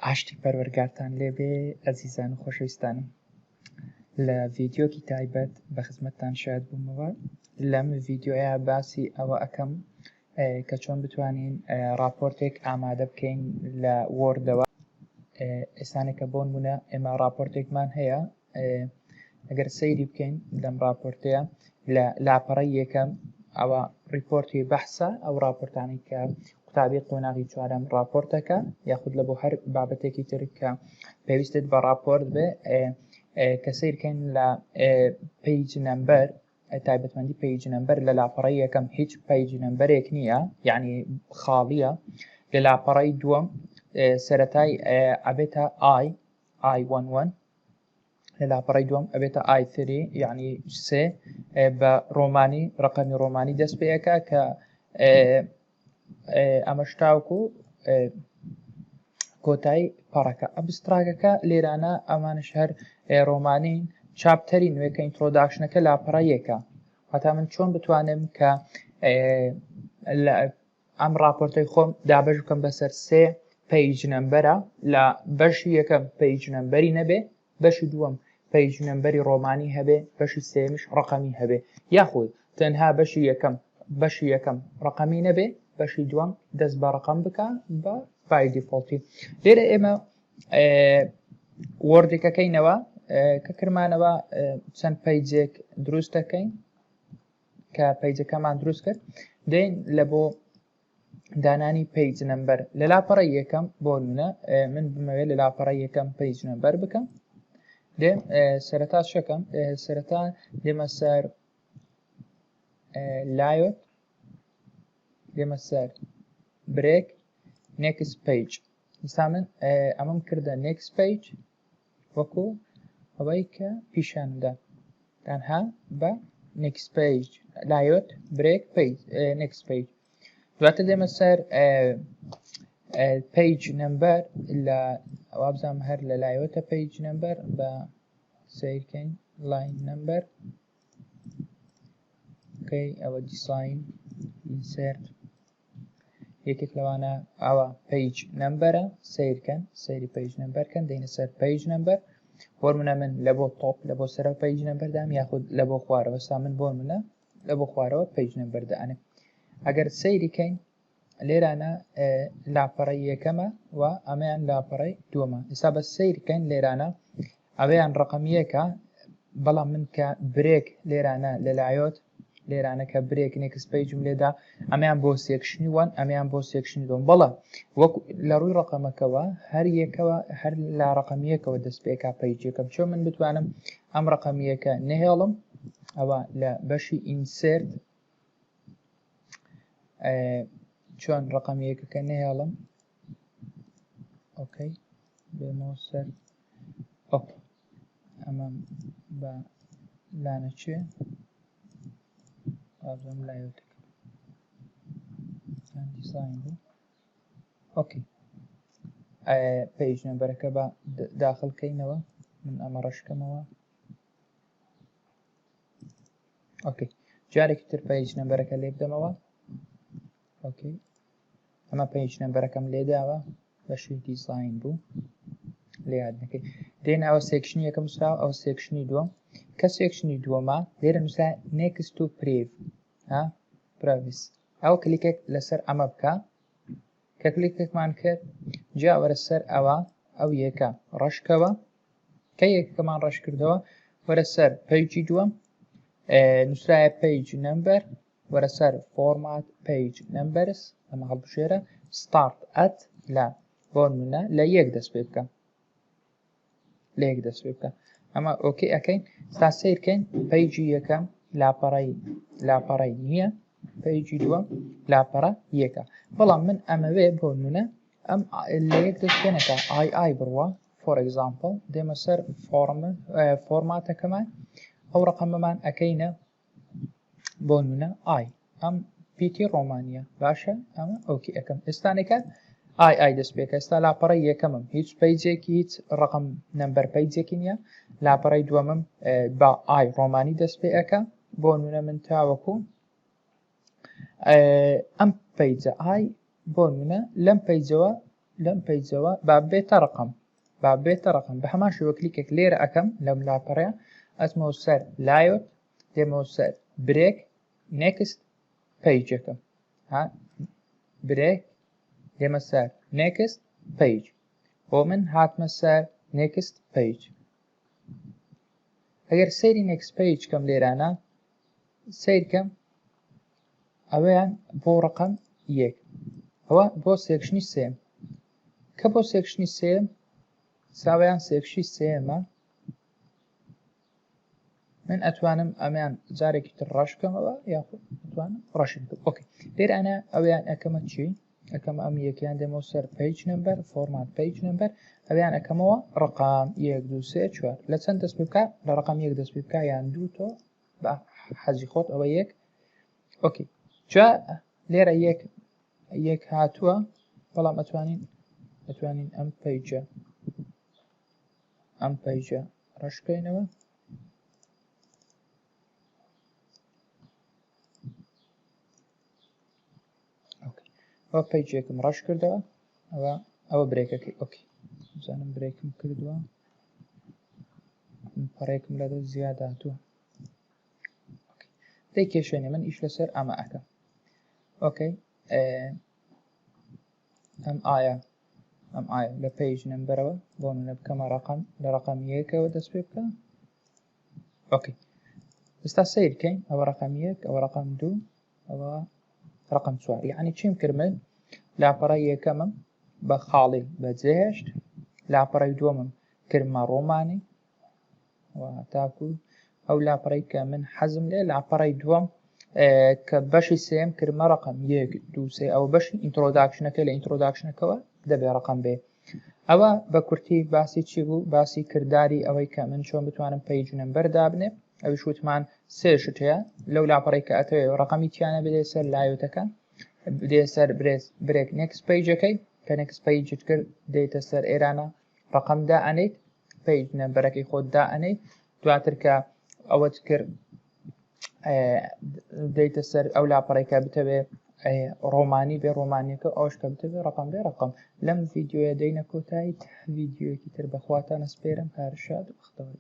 ئاشتی پەروەرگارتان لێبێ ئەزیزان و خۆشەویستانم لە ڤیددیۆکی تایبەت بە خزمەتتان شاد بوومەوە لەم ڤیددیۆیە باسی ئەوە ئەەکەم کە چۆن بتوانین راپۆرتێک ئامادە بکەین لە Word ەوە ئێسانێکە بۆن منە ئێمە راپۆرتێکمان هەیە ئەگەر سەیری بکەین لەم راپۆرتەیە لە لاپەڕەی یەکەم ئەوە report ی بەحسە ئەو راپۆرتانی کە قوتابی قۆناغی چوارەم راپۆرتەکە یاخود لە بۆ هەر بابەتێکی تر کە پێویستت بە راپۆرت بێ کە سیرکەین لە page number تایبەتمەندی page number لە لاپەڕەی یەکەم هیچ page number ێک نییە یعنی خاڵیە لە لاپەڕەی دووەم سەتای ئەبێتە I I 11 لە لاپەڕەی دووەم ئەبێتە I three یعنی سێ بە ڕۆمانی ڕقەمی ڕۆمانی دەست پێەکە کە ئەمە شتاوکو کۆتایی پەڕەکە abstract ەکە لێرانە ئەمانش هەر ڕۆمانین chapter ی نوێکە introduction ەکە لاپەڕە یەکە هەتا من چۆن بتوانم کە ئەم ڕاپۆرتەی خۆم دابەش بکەم بەسەر سێ page number ە لە بەشی یەکەم page number ی نەبێ بەشی دووەم page number ی ڕۆمانی هەبێ بەشی سێمیش ڕقەمی هەبێ یاخود تەنها بەشی یەکەم بەشی یەکەم ڕقەمی نەبێ بەشی دووەم دەست بە ڕقم بکە بە by default ی لێرە ئێمە Word ێکەکەینەوە کە کرمانەوە چەند page ێک دروست دەکەین کە page ەکەمان دروست کرد دێن لە بۆ دانانی page number لە لاپەڕی یەکەم بۆ نمونە من بمەوێت لە لاپەڕی یەکەم page number بکەم دێم سەرەتا شەکەم سەرەتا دێمە سەر layout دێمە سەر break next page ئستا من ئەمەم کردە next page وەکو ئەوەی کە پیشاندا تەنها بە next page layout break page next page دواتر دێمە سەر page number لە وابزانم هەر لە layout ە page number بە سیرکەین line number okay ئەوە design insert یەکێک لەوانە ئەوە page number ە سیرکەن سەیری page number کەن دەینە سەر page number بۆ منە من لە بۆ top لە بۆ سەرەوە page number دام یاخود لە بۆ خوارەوە سا من بۆ منە لە بۆ خوارەوە page number دانێ ئەگەر سەیری کەین لێرانە لاپەڕەی یەکەمە و ئەمەیان لاپەڕەی دووەمە ئێستا بە سەیرکەین لێرانە ئەوەیان ڕقم یەکە بەڵام من کە break لێرانە لە layout لێرانە کە break next page م لێدا ئەمیان بۆ section ی one ئەمیان بۆ section ی دوم بەڵام وەک لە ڕووی ڕقەمەکەوە هەر یەکەوە هەر لە ڕقەمیەکەوە دەست پێکا page ەکەم چۆن من بتوانم ئەم ڕقەمیەکە نەهێڵم ئەوە لە بەشی insert چۆن ڕقەمیەکەکە نەهێڵم okay بێمەوە سەر okay ئەمە بە لانەچێ ئازم layout ەکە دیزاین بوو okay page number ەکە بە داخل کەینەوە من ئەمە ڕەشکەمەوە okay جارێکی تر page number ەکە لێ بدەمەوە okay ئەمە page number ەکەم لێداوە بەشی دیزاین بوو لە یاد نەکەی دێن ئەوە section ی یەکەم نووسراوە ئەوە section ی دووەم کە section ی دووەمە لێرە نووسا next to prev ها previous ئەو کلیکێک لەسەر ئەمە بکە کە کلیکێکمان کرد جا وەرە سەر ئەوە ئەو یەکە ڕەشکەوە کە یەکەکەمان ڕەش کردەوە وەرە سەر page ی دووەم نووسرایە page number وەرە سەر format page numbers ئەمە هەڵبژێرە start at لە بۆ نمونە لە یەک دەست پێ بکە لە یەک دەست پێ بکە ئەمە okay ئەەکەین تا سیرکەین page ی یەکەم لاپەڕی لاپەڕی نییە page ی دووەم لاپەڕە یەکە بەڵام من ئەمەوێ بۆ نمونە ئەم لە یەک دەست پێ نەکە I I بڕوە for example دێمە سەر form format ەکەمان ئەو ڕقەمەمان ئەەکەینە بۆ نمونە I ئەم پیتی ڕۆمانیە باشە ئەمە okay ئەەکەم ئێستانێکە I I دەست پێکە ئێستا لاپەڕی یەکەمم هیچ page ێکی هیچ ڕقم number page ێکی نییە لاپەڕی دووەمم بە I ڕۆمانی دەست پێ ئەەکە بۆ نمونە من تاوەکو ئەم page ە I بۆ نمونە لەم page ەوە لەم page ەوە با بێتە ڕقم با بێتە ڕقم بە هەمان شێوە کلیکێک لێرە ئەەکەم لەم لاپەڕەیە ئەچمەوە سەر layout دێمەوە سەر break next page ەکەم ها break دێمە سەر next page بۆ من هاتمە سەر next page ئەگەر سەیری next page کەم لێرانە سیرکەم ئەوەیان بۆ ڕقم یەک ئەوە بۆ section ی سێم کە بۆ section ی سێم ساوەیان section ی سێمە من ئەتوانم ئەمیان جارێکی تر ڕەش بکەمەوە یاخود ئەتوانم ڕەشی بکەم okay لێرە ئەنا ئەویان ئەەکەمە چی ئەەکەم ئەم یەکیان دێمەوە سەر page number format page number ئەویان ئەەکەمەوە ڕقام یەک دو سێ چوار لە چەند دەست پێ بکە لە ڕقم یەک دەست پێ بکە یان دوو تۆ بە حەزی خۆت ئەوە یەک okay جا لێرە یەک یەک هاتووە بەڵام ئەتوانین ئەتوانین ئەم page ە ئەم page ە ڕەش بکەینەوە ئەوە page ێکم ڕەش کردەوە ئەوە ئەوە break ەکەی okay بزانم break م کردووە پەڕێکم لە دەست زیاد هاتووە دەی کێشێنێ من ئیش لەسەر ئەمە ئەەکەم okay ئەم ئایا ئەم ئایا لە page number ەوە بۆ منە بکەمە ڕقم لە ڕقم یەکەوە دەست پێ بکە okay ئێستا سیر کەین ئەوە ڕقم یەک ئەوە ڕقم دوو ئەوە ڕقم چوار یعنی چیم کرد من لاپەڕە یەکەمم بە خاڵی بەجێهێشت لاپەڕەی دووەمم کردمە ڕۆمانی و تاکو ئەو لاپەڕەی کە من حەزم لێ لاپەڕەی دووەم کە بەشی سێم کردمە ڕقم یەک دوو سێ ئەوە بەشی introduction ەکە لە introduction ەکەوە دەبێ ڕقم بێ ئەوە بە کورتی باسی چی بوو باسی کردداری ئەوەی کە من چۆن بتوانم page number دابنێ ئەویش وتمان سێ شت هەیە لەو لاپەڕی کە ئەتەوێ ڕقەمی تیانە بدێ سەر layout ەکە بدێ سەر برێز break next page ەکەی کە next page ت کرد دێتە سەر ئێرانە ڕقم دا ئەنیت page number ەکەی خۆت دا ئەنیت دواتر کە ئەوەت کرد دەیتە سەر ئەو لاپەڕێکە بتەوێ ڕۆمانی بێ ڕۆمانیەکە ئەوش کە بتەوێ ڕقم بێ ڕقم لەم ڤیددیوە دەینە کۆتایی ڤیددیوەکی تر بەخواتان ئەسپێرم هەر شاد و بەختەوەر.